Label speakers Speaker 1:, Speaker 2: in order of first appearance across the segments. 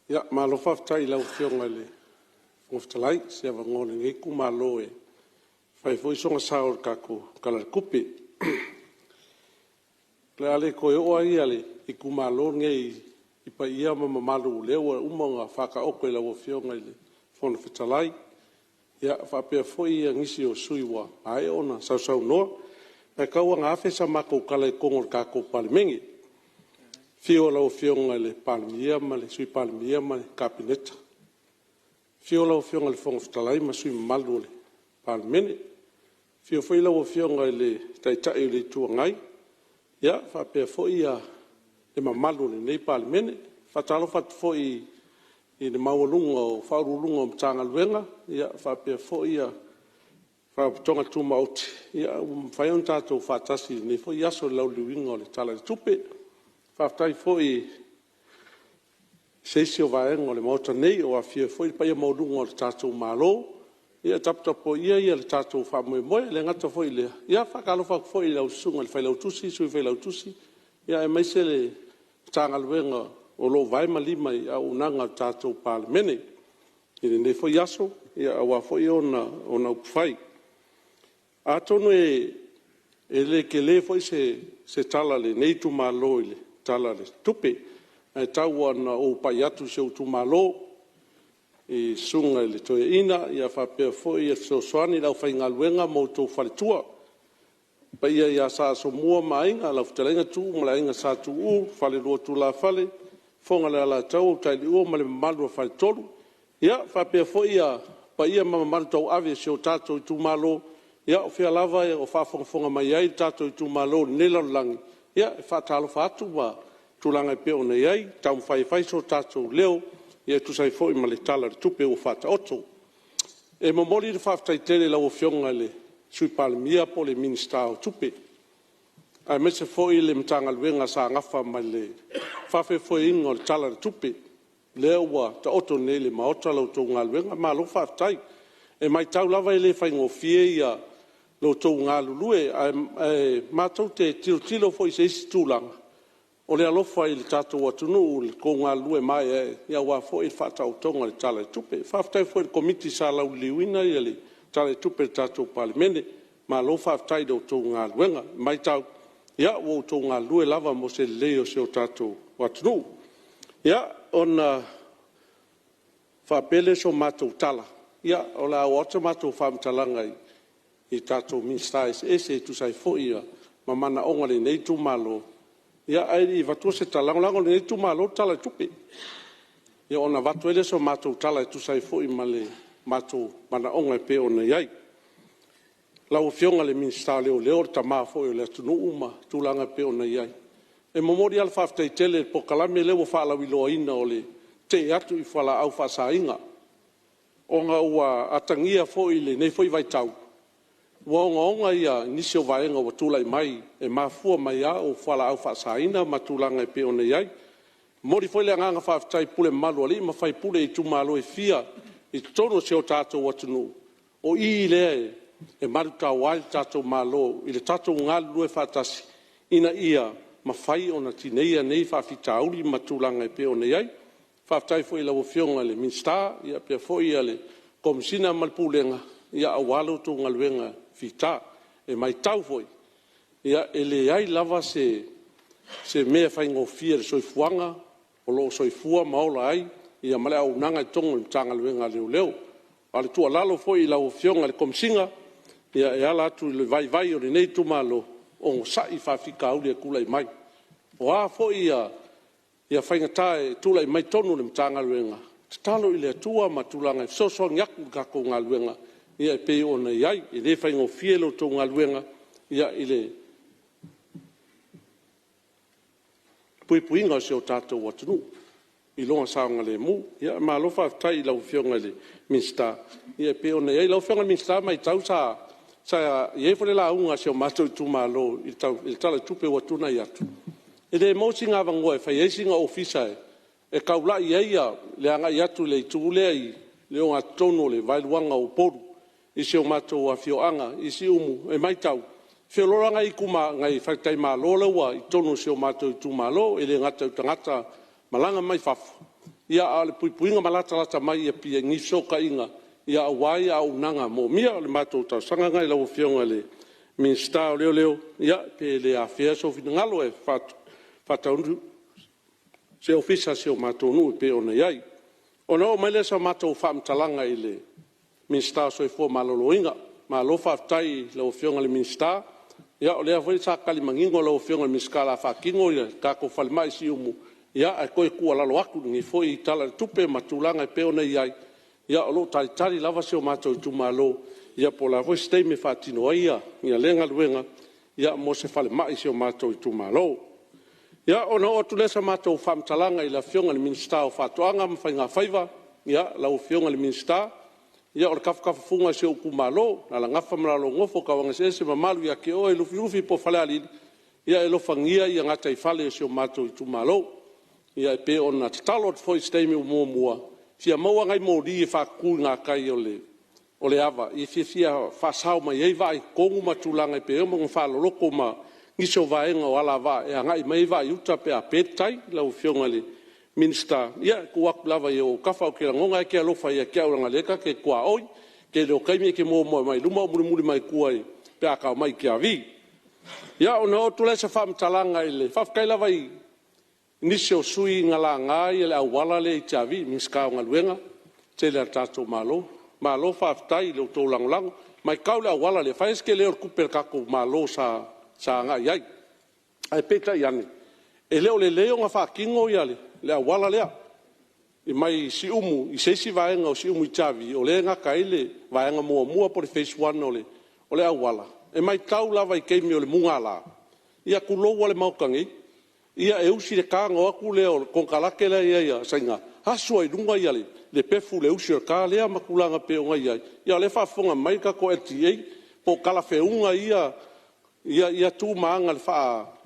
Speaker 1: Ia malo faafetai i lau Afioga i le Fofoga Fetalai i se avanoa o lenei itumalo e fai ai foi sona sao i le tatou Tala o le Tupe. O le a le toe oo lava le itumalo lenei i paia ma mamalu o lea ua uma ona faataoto e lau Afioga i le Fofoga Fetalai faapea foi nisi o sui usufono ua maea ona sausaunoa. Ae tau lava ina afe sa matou tala i totonu o le tatou Palemene, i le afio o lau Afioga i le Palemia ma le Sui Palemia ma le Kapeneta, afio lau Afioga i le Fofoga Fetalai ma sui usufono mamalu o le Palemene. Afio foi lau Afioga i le Taitai o le Itu Agai faapea foi le mamalu o lenei Palemene. E faatalofa atu foi i le maualuga o Ofisa Sili o Pulega o Matagaluega faapea foi Faalapotopotoga Tumaoti ua mafai ona tatou faatasi i lenei foi aso i le lauliliuina o le Tala o le Tupe. Faafetai foi i se isi o vaega o le Maota nei o aofia ai foi le paia maualuga o le tatou Malo o taputapuaia le tatou faamoemoe. E le gata foi i lea, e faatalofa atu foi i lau Susuga i le Failautusi, Sui Failautusi aemaise le Matagaluega o lo o vae ma lima i auaunaga a le tatou Palemene i lenei foi aso aua foi ona upufai. Atonu e le tele foi se tala a lenei itumalo i le Tala o le Tupe, ae tau lava ina ou pai atu i si ou itumalo i le Susuga i le Toeaina faapea foi le Fesoasoani i le aufaigaluega ma outou faletua. Le paia ia Sa Asomua ma Aiga, lau Fetalaiga Tuuu ma le Aiga Sa Tuuu, Falelua o Tulafale, Fofoga o le Alataua, Utaileuo ma le mamalu i le Faletolu. E faapea foi paia ma mamalu tauave o si o tatou itumalo, o fea lava o faafogafoga mai ai le tatou itumalo i lenei lalolagi, e faatalofa atu ma tulaga e pei ona i ai, taumafai e fai so tatou leo e tusa ai foi ma le Tala o le Tupe ua faataoto. E momoli le faafetai tele i lau Afioga i le Sui Palemia po o le Minisita o Tupe, aemaise foi le Matagaluega sa nafa ma le faafoefoeina o le Tala o le Tupe, lea ua taoto nei i le Maota la outou galuega, malo faafetai. E matau lava e le faigofie lo outou galulue, ae matou te tilotilo foi i se isi tulaga, o le alofa i le tatou atunuu i lo outou galulue maeaea aua foi le faataotoga o le Tala o le Tupe. Faafetai foi i le Komiti sa lauliliuina le Tala o le Tupe a le tatou Palemene, malo faafetai i la outou galuega. E matau ua outou galulue lava mo se lelei o si o tatou atunuu. Ia, ona faapea lea o se matou tala, ia o le a oo atu se matou faamatalaga i tatou Minisita eseese e tusa ai foi ma manaoga o lenei itumalo. Ae le i avatua se tala, e lagolago e lenei itumalo le Tala o le Tupe, ona avatu ai lea o se matou tala e tusa ai foi ma matou manaoga e pei ona i ai. Lau Afioga i le Minisita o Leoleo o le tama foi o le atunuu ma tulaga e pei ona i ai. E momoli lava le faafetai tele i le polokalame lea ua faalauiloaina o le tee atu i fualaau faasaina, ona ua atagia foi i lenei foi vaitau, ua ogaoga nisi o vaega ua tulai mai e mafua mai lava o fualaau faasaina ma tulaga e pei ona i ai. E momoli foi le agaga faafetai i pule mamalu a alii ma faipule i itumalo e fia i totonu o si o tatou atunuu, o i lea e malutaoa ai le tatou Malo i le tatou galulue faatasi ina ia mafai ona tineia nei faafitauli ma tulaga e pei ona i ai. Faafetai foi i lau Afioga i le Minisita faapea foi le Komesina ma le Pulega aua la outou galuega fita. E matau foi, e leai lava se mea e faigofie i le soifuaga o lo o soifua ma ola ai ma le auaunaga i totonu o le Matagaluega a Leoleo. A o le tuualalo foi i lau Afioga i le Komesina, e ala atu i le vaivai o lenei itumalo, onosai faafitauli e tulai mai. O a foi faigata e tulai mai totonu o le Matagaluega, tatalo i le Atua ma tulaga e fesoasoani atu i le tatou galuega e pei ona i ai. E le faigofie la outou galuega i le puipuiga o si o tatou atunuu i lona saogalemu. Malo faafetai i lau Afioga i le Minisita e pei ona i ai. Lau Afioga i le Minisita e matau sa i ai foi le lauga a si o matou itumalo i le Tala o le Tupe ua tuanai atu, e le maua sina avanoa e fai ai sina ofisa e taulai i ai le agai atu i le itu lea i le ogatotonu o le vaeluaga o Upolu i si o matou afioaga i Siumu. E matau, e feoloolo lava nai faletalimalo la e ua i totonu o si o matou itumalo, e le gata i tagata malaga mai fafo, a o le puipuiga ma latalata mai i Apia i ni fesootaiga aua auaunaga moomia. O le matou talosaga lena i lau Afioga i le Minisita o Leoleo, ia pe le afea sou finagalo e faataunuu se ofisa o si o matou nuu e pei ona i ai. Ona oo mai lea o sa matou faamatalaga i le Minisita o le Soifua Maloloina. Malo faafetai i lau Afioga i le Minisita, o lea foi sa tali manino lau Afioga i le Minisita o le a faatino le tatou falemai i Siumu, ae toe tuualalo atu i lenei foi Tala o le Tupe ma tulaga e pei ona i ai, o lo o talitali lava si o matou itumalo, po o le a foi se taimi e faatino ai lea galuega mo se falemai i si o matou itumalo. Ia, ona oo atu lea o se matou faamatalaga i le Afioga i le Minisita o Faatoaga ma Faigafaiva. Lau Afioga i le Minisita, ia o le tafatafafuga o si ou itumalo, o Alalagafa ma la outou Nofo, Tauagaeseese, mamalu ia te oe Lufilufi po o Falealili, ia e alofagia gataifale o si o matou itumalo. E pei ona tatalo atu foi i se taimi ua muamua, fia maua nai moli e faatutu i gatai o le ava e fiafia faasao mai ai vaa i totonu ma tulaga e pei ona faaloloto ma nisi o vaega o alavaa e agai mai ai vaa i uta pe a pe le tai. Lau Afioga i le Minisita, ia e tuu atu lava i ou autafa, ou te lagona e te alofa ia te au leaga o lea ta te tuaoi. O le tele o taimi e te muamua mai i luma ae ou mulimuli mai tua pe a tao mai i Tiavi. Ia, ona oo atu lea o se faamatalaga i le… Faafetai lava i nisi o sui usufono na laga le auala lea i Tiavi, Minisita o Galuega tetele a le tatou Malo. Malo faafetai i lo outou lagolago. E matau i le auala lea, e fai lava si tele o le tupe a le tatou Malo sa agai i ai. Ae peitai ane, e le o lelei ona faatino le auala lea mai Siumu i se isi vaega o Siumu i Tiavi, o lea e gata ai le vaega muamua po o le phase 1 o le auala. E matau lava i taimi o le mugala, ia tulou lava le Maota nei, ia e usi le ta ona o atu lea o le konekarate la e i ai a Saina asu lava i luga le pefu i le usi o le ta lea ma tulaga e pei ona i ai. Ia o lea e faafofoga mai le tatou LTA, po o talafeuga ia tu ma aga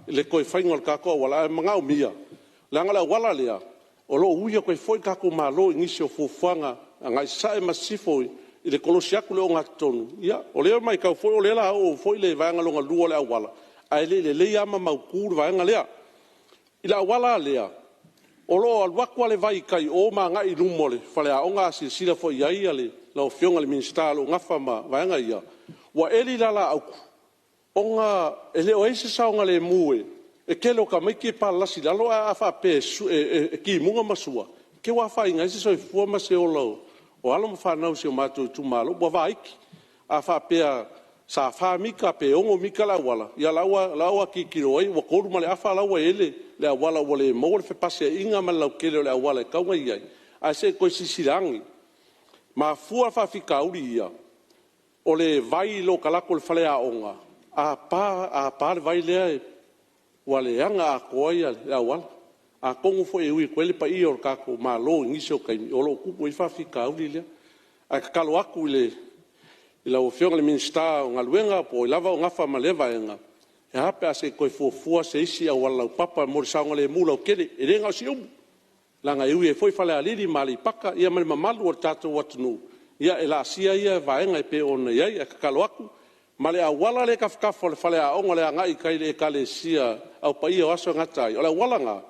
Speaker 1: i le toe faiga o le tatou auala, ae manaomia, leaga o le auala lea o lo o ui atu ai foi le tatou Malo i nisi o fuafuaga agai sasae ma sisifo i le kolosi atu o le ogatotonu. Ia, o lea e matau foi o lea o le a oo foi le vaega lona lua o le auala, ae le i lelei lava ma mautu le vaega lea. I le auala la lea, o lo o alu atu lava le vai i tai i o ma agai i luma o le faleaoga, a silasila foi i ai lau Afioga i le Minisita o lo o nafa ma vaega ia, ua eli le alaautu ona e le o i ai se saogalemu. O le tele o tamaiti e palalasi i lalo, ae a faapea e timuga ma sua, e te i ua afaina ai se soifua ma se ola o alo ma fanau a si o matou itumalo. Ua vaiti. A faapea sa 4 mita pe 6 mita le auala, ia o la e ua tilotilo ai ua 3 ma le afa la ua i ai le auala ua le maua le fepasiaiga ma le lautele o le auala e tatau ona i ai, ae se i toe silasila ane. E mafua faafitauli ia, o le vai i le talaatu o le faleaoga, a pa le vai lea, ua leaga atoa le auala. Atonu foi e ui atu ai le paia o le tatou Malo i nisi o taimi o lo o tupu ai le faafitauli lea. Ae tatalo atu i lau Afioga i le Minisita o Galuega po o ai lava o nafa ma lea vaega, e a pe a se i toe fuafua se isi auala laupapa mo le saogalemu lautele. E le na o Siumu, leaga e ui ai foi Falealili ma Aleipata ia ma le mamalu o le tatou atunuu e laasia ia vaega e pei ona i ai. Ae tatalo atu, ma le auala lea e i tafatafa o le faleaoga i le agai i tai i le Ekalesia Au Paia o Aso e Gata ai, o le auala lena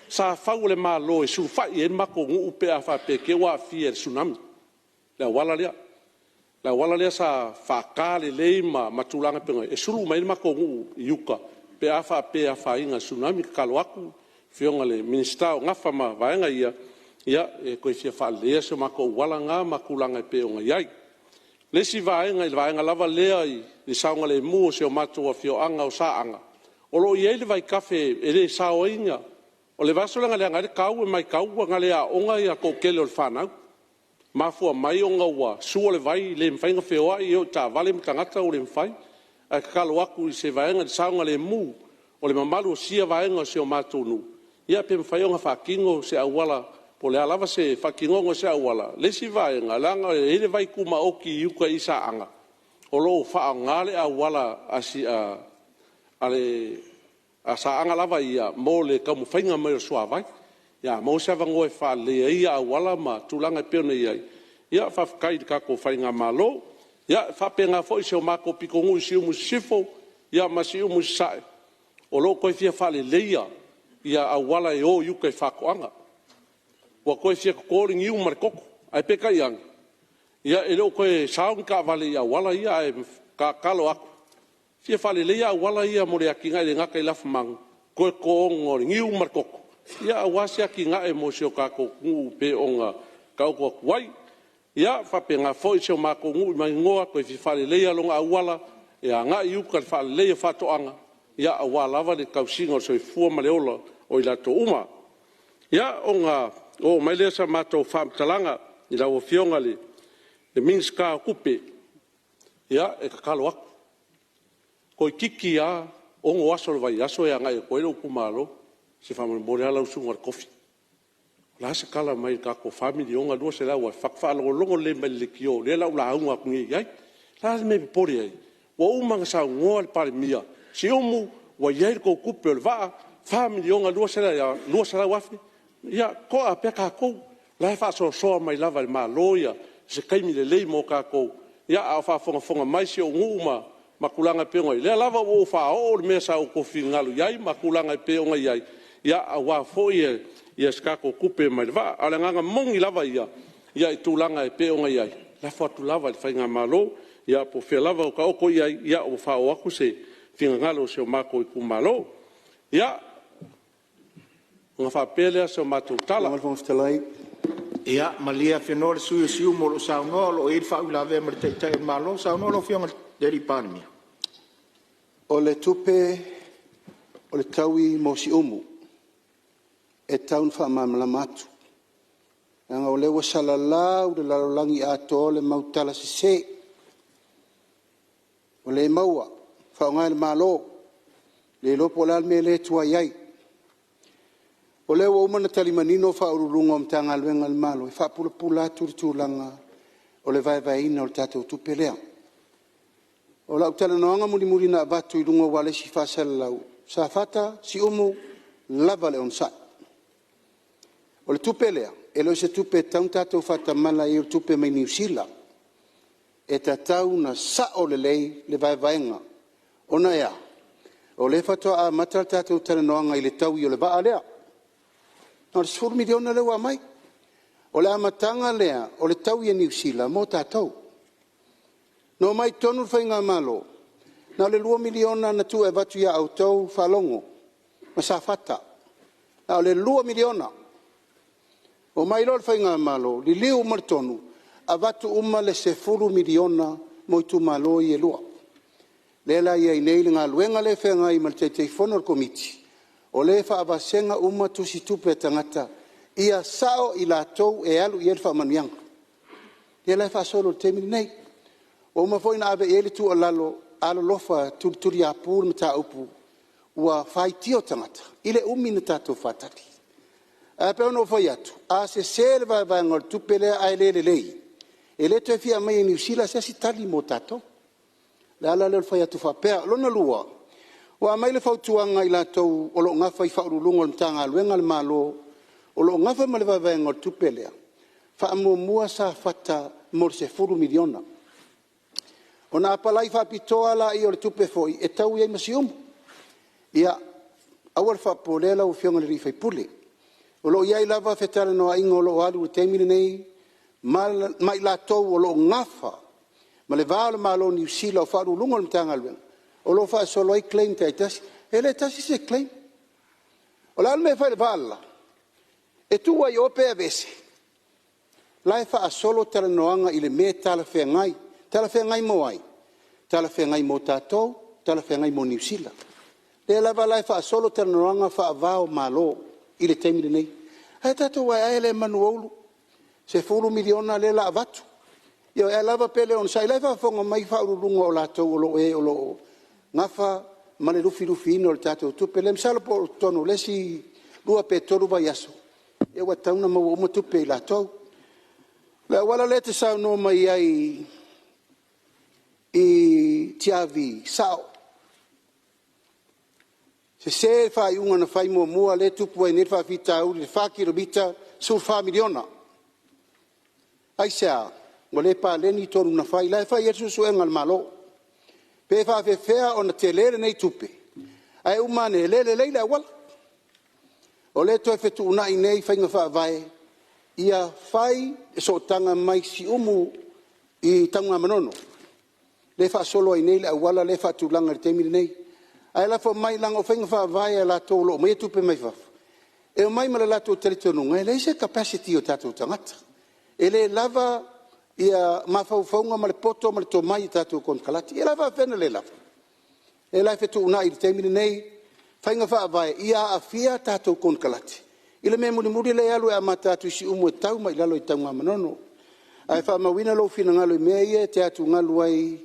Speaker 1: sa fau e le Malo e sulufai i ai le matou nuu pe a faapea e te i ua aafia i le Tsunami, le auala lea. Le auala lea sa faata lelei ma tulaga e pei ona i ai, e sulu mai ai le matou nuu i uta pe a faapea e afaina i le Tsunami. E tatalo atu i lau Afioga i le Minisita o nafa ma vaega ia, e toe fia faaleleia si o matou auala lena ma tulaga e pei ona i ai. O le isi vaega i le vaega lava lea i le saogalemu o si o matou afioaga o Saaga, o lo o i ai le vaitafe e le saoina. O le vaiaso lea na leaga ai le tau, e matau na le aoga le toatele o le fanau, mafua mai ona ua sua le vai le mafai ona feoai, e oo i taavale ma tagata ua le mafai. Ae tatalo atu i se vaega i le saogalemu o le mamalu o sia vaega o si o matou nuu, ia pe mafai ona faatino se auala po o le a lava se faatinoga o se auala. O le isi vaega, leaga e i ai le vai tumaoti i uta i Saaga, o lo o faaaoga le auala a Saaga lava ia mo le taumafaiga mai o le suavai. Ia a maua se avanoa e faaleleia ai ia auala ma tulaga e pei ona i ai, ia faafetai i le tatou faigamalo. Ia, e faapena foi si o matou pitonuu i Siumu Sisifo ma Siumu Sasae, o lo o toe fia faaleleia auala e o i uta i faatoaga. Ua toe fia toto le niu ma le toto, ae peitai ane, e le o toe sao ni taavale i auala ia, ae tatalo atu, e fia faaleleia auala ia mo le atinae e le gata i lafumanu, toe totoina o le niu ma le toto, aua se atinae mo si o tatou atunuu e pei ona taoto atu ai. Ia faapena foi si o matou nuu i Maninoa, toe fia faaleleia lona auala e agai i uta i le faaleleia o faatoaga, aua lava le tausiga o le soifua ma le ola o i latou uma. Ia, ona oo mai lea o se matou faamatalaga i lau Afioga i le Minisita o Tupe. Ia, e tatalo atu, toeitiiti lava 6 aso o le vaiaso e agai atu ai lou itumalo, se faamolemole lava lau Susuga i le Tofi, o le a se tala mai i le tatou $4,200,000? Faatoa faalogologo lelei mai i le leitio o lea o le a ou lauga atu nei i ai. O le a le mea e popole ai? Ua uma ona saunoa le Palemia, Siumu, ua i ai le tou tupe o le vaa, $4,200,000, ia toa pea tatou. O la e faasoasoa mai lava e le Malo se taimi lelei mo tatou, a o faafogafoga mai si ou nuu ma tulaga e pei ona i ai, o lea lava ua ou faaoo le mea sa outou finagalo i ai ma tulaga e pei ona i ai, aua foi se tatou tupe mai le vaa. A o le agaga moni lava ia i tulaga e pei ona i ai, lafo atu lava i le faigamalo, ia po o fea lava o taoto i ai, ua faaoo atu se finagalo o si o matou itumalo. Ia, ona faapea lea o se matou tala.
Speaker 2: Lau Afioga i le Fofoga Fetalai… Ia malie afenoa le sui usufono o Siumu o lo o saunoa, o lo o i ai le faauilavea ma le Taitai o le Malo. Saunoa lau Afioga i le Palemia. O le tupe o le taui mo Siumu, e tatau ona faamalamalama atu, leaga o lea ua salalau i le lalolagi atoa le mau tala sese, ua le maua, faaaoga e le Malo, le iloa po o le a le mea lea e tuai ai. O lea ua uma ona tali manino Ofisa Sili o Pulega o Matagaluega a le Malo e faapulapula atu le tulaga o le vaevaeina o le tatou tupe lea. O lau talanoaga mulimuli na avatu i luga o ualesi faasalalau, Safata, Siumu, lava le onosai. O le tupe lea, e le o se tupe e tatau ona tatou faatamala i ai o le tupe mai Niu Sila. E tatau ona sao lelei le vaevaega, ona e a? O lea faatoa amata le tatou talanoaga i le taui o le vaa lea, na o le $10 miliona lea ua aumai. O le amataga lea o le taui a Niu Sila mo tatou. Na omai i totonu le faigamalo, na o le $2 miliona na tuu e avatu ia outou Faalogo ma Safata, na o le $2 miliona. Omai loa le faigamalo liliu uma le tonu, avatu uma le $10 miliona mo itumalo ia e lua. Lea la e i ai nei le galuega lea e feagai ma le Taitaifono o le Komiti, o lea e faavasega uma tusitupe a tagata ia sao i latou e alu i ai le faamanuiaga. Lea la e faasolo i le taimi lenei. Ua uma foi ona ave i ai le tuualalo, alolofa tulituliapu le mataupu ua faitio tagata i le umi ona tatou faatali. Ae pei ona ou fai atu, a sese le vaevaega o le tupe lea ae le lelei, e le toe fia aumaia e Niu Sila se isi tali mo tatou. O le ala lea o le fai atu faapea. Lona lua, ua aumai le fautuaga a i latou o lo o nafa i Ofisa Sili o Pulega o Matagaluega a le Malo o lo o nafa ma le vaevaega o le tupe lea, faamuamua Safata mo le $10 miliona, ona apalai faapitoa lea o le tupe foi e taui ai ma Siumu. Ia, aua le faapopoleina lau Afioga i le sui usufono, o lo o i ai lava fetalanoaiga o lo o alu i le taimi lenei ma i latou o lo o nafa ma le va o le Malo o Niu Sila, o Ofisa Sili o Pulega o le Matagaluega o lo o faasolo ai claims taitasi. E le tasi se claim. O le a le mea e fai i le vaa le la? E tuu ai i o pe aveese? O la e faasolo talanoaga i le mea e talafeagai. Talafeagai mo ai? Talafeagai mo tatou, talafeagai mo Niu Sila. O lea lava la e faasolo talanoaga faava o Malo i le taimi lenei. Ae tatou aeae lea manu o Ulu, $10 miliona lea o le a avatu. Ioe, ae lava pea le onosai, o la e faafofoga mai Ofisa Sili o Pulega o e o lo o nafa ma le lufilufiina o le tatou tupe lea. Masalo po o totonu o le isi 2 pe 3 vaiaso ua tatau ona maua uma tupe e i latou. O le auala lea e te saunoa mai ai i Tiavi, e sao. Sese le faaiuga na fai muamua lea e tupu ai nei le faafitauli i le 4 kilomita, $14 miliona. Aisea? Ua le paleni tonu na fai, la e fai i ai le suesuega a le Malo, pe faapefea ona tele lenei tupe ae uma ane e le lelei le auala. O lea e toe fetuunai nei faiga faavae Ia fai le sootaga mai Siumu i Tanugamanono lea e faasolo ai nei le auala lea e faatulaga i le taimi lenei. Ae lafo mai leaga o faiga faavae a latou o lo o aumaia tupe mai fafo, e omai ma le latou talitonuga e leai se capacity o tatou tagata. E le lava mafaufauga ma le poto ma le tomai i tatou konekarate. Ia o le a faafefea ona le lava? O lea la e fetuunai i le taimi lenei faiga faavae ia aafia tatou konekarate i le mea mulimuli lea e alu e amata atu i Siumu e tau mai i lalo i Tanugamanono. Ae faamauina lou finagalo i mea ia e te atugalu ai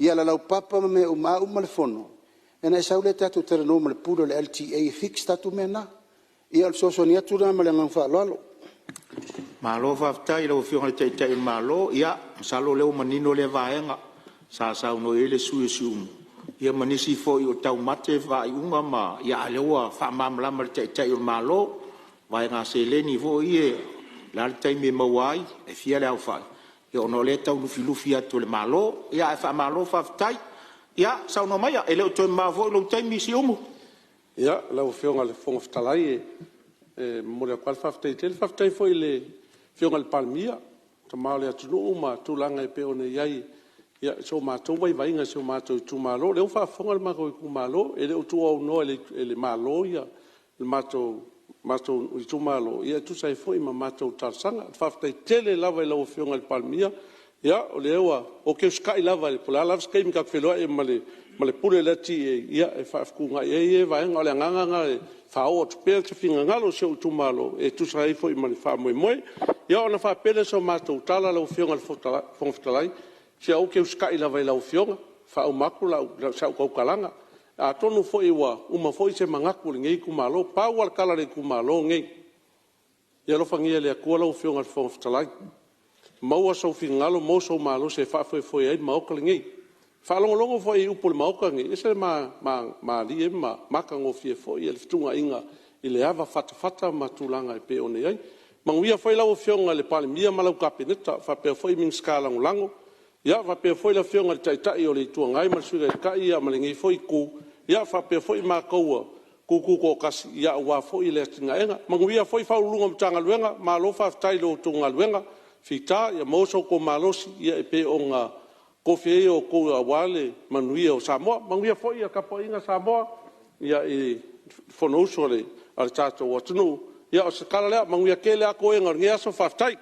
Speaker 2: i auala laupapa ma mea uma, a uma le fono ona e sau lea tatou talanoa ma le Pule o le LTA e fix tatou mea na. Ia o le fesoasoani atu lena ma le agaga faaaloalo.
Speaker 3: Malo faafetai i lau Afioga i le Taitai o le Malo. Ia masalo o lea ua manino lea vaega sa saunoa i ai le sui usufono o Siumu, ia ma nisi foi o taumate faaiuga ma… a o lea ua faamalamalama e le Taitai o le Malo vaega seleni foi ia, o le a le taimi e maua ai, e fia le aofai, ona o lea e tau lufilufi atu e le Malo. Ae faamalo faafetai. Ia saunoa maia, e le o toe mamao foi lou taimi Siumu.
Speaker 1: Ia, lau Afioga i le Fofoga Fetalai, e momoli atu lava le faafetai tele. Faafetai foi i le Afioga i le Palemia, le Tama o le atunuu ma tulaga e pei ona i ai i so matou vaivaiga i si o matou itumalo. O lea ua faafofoga le matou itumalo, e le o tuuaunoa e le Malo le matou itumalo e tusa ai foi ma matou talosaga. Faafetai tele lava i lau Afioga i le Palemia, o lea ou te usitai lava po o le a lava se taimi ta te feiloai ai ma le Pule o le LTA e faafetuunai ai ia vaega. O le agaga lena e faaoo atu pea se finagalo o si ou itumalo e tusa ai foi ma le faamoemoe. Ia ona faapea lea o se matou tala lau Afioga i le Fofoga Fetalai, se ou te usitai lava i lau Afioga e faauma atu si au tautalaga. Atonu foi ua uma foi se manatu o lenei itumalo. Pau lava le tala a le itumalo lenei, ia alofagia e le Atua lau Afioga i le Fofoga Fetalai, maua sou finagalo maua sou malosi e faafoefoe ai le Maota lenei. E faalogologo foi i upu a le Maota lenei, e ese le malie ma matagofie foi le fetuunaiga i le ava fatafata ma tulaga e pei ona i ai. Manuia foi lau Afioga i le Palemia ma lau Kapeneta, faapea foi Minisita Lagolago, faapea foi le Afioga i le Taitai o le Itu Agai ma le Sui Taitai ma lenei foi Itu, faapea foi matou ua tututoatasi aua foi le atinaeina. Manuia foi Ofisa Sili o Pulega o Matagaluega, malo faafetai i la outou galuega fita, ia maua so outou malosi e pei ona tofi ai outou aua le manuia o Samoa. Manuia foi le tapuaiga Samoa i le Fonousu a le tatou atunuu. Ia o se tala lea, manuia tele lava toega o lenei aso, faafetai.